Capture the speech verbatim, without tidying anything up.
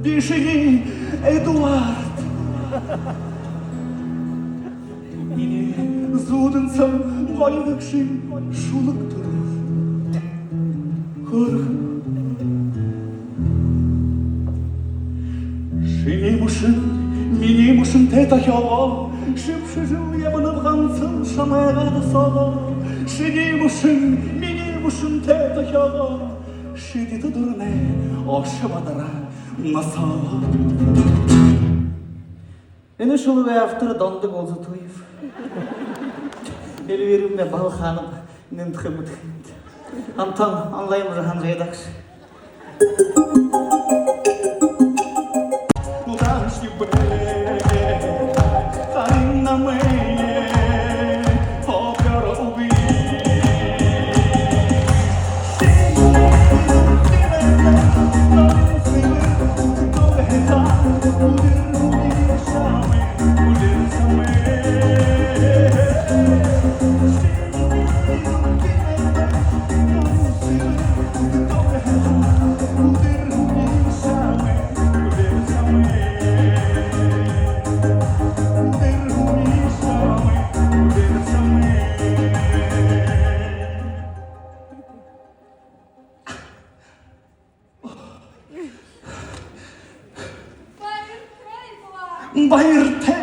Би шинии Эдуард. Минии зүүдэн соонь гоё гэгшын шүлэг түрөө. Хөөрхэн. Шинии мүшэн минии мүшэнтэй тохёогоо, шэбшэжэл ябанаб гансал шамайгаа досоогоо. Шинии мүшэн минии мүшэнтэй тохёогоо, шэдитэ дурнай ошо бадараа носоогоо. Энэ шүлэгэй автор Дондог Улзытуев. Эльвирэмнай Балханов нэнтхэ мэдэхэ юм. Антон онлайн уже ханжайдагш. Баяртай,